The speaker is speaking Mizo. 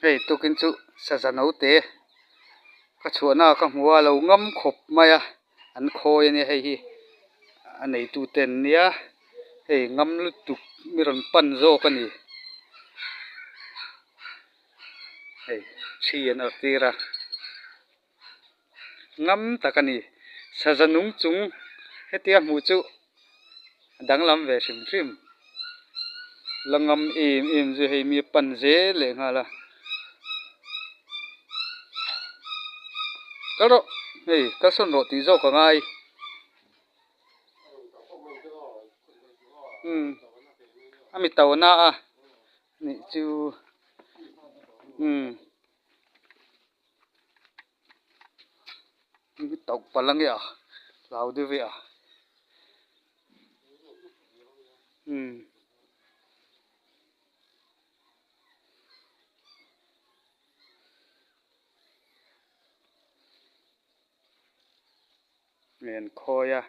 Hei tukin chu saza naute ka chhuahna ka hmu a lo ngam khawp mai a an khawi ania hei hi a neitu te an nia hei ngam lutuk mi rawn pan zawk a ni hei thi an awrh tir a ngam tak a ni saza nung chung hetia hmuh chu a danglam ve hrim hrim la ngam em em zui hei mi a pan zel leh nghal a kal rawh hei kalsawn rawh tih zawk a ngai umm a mi to na a nih chu umm. Tauh palh ange a hlau deuh ve a umm hei an khawi a.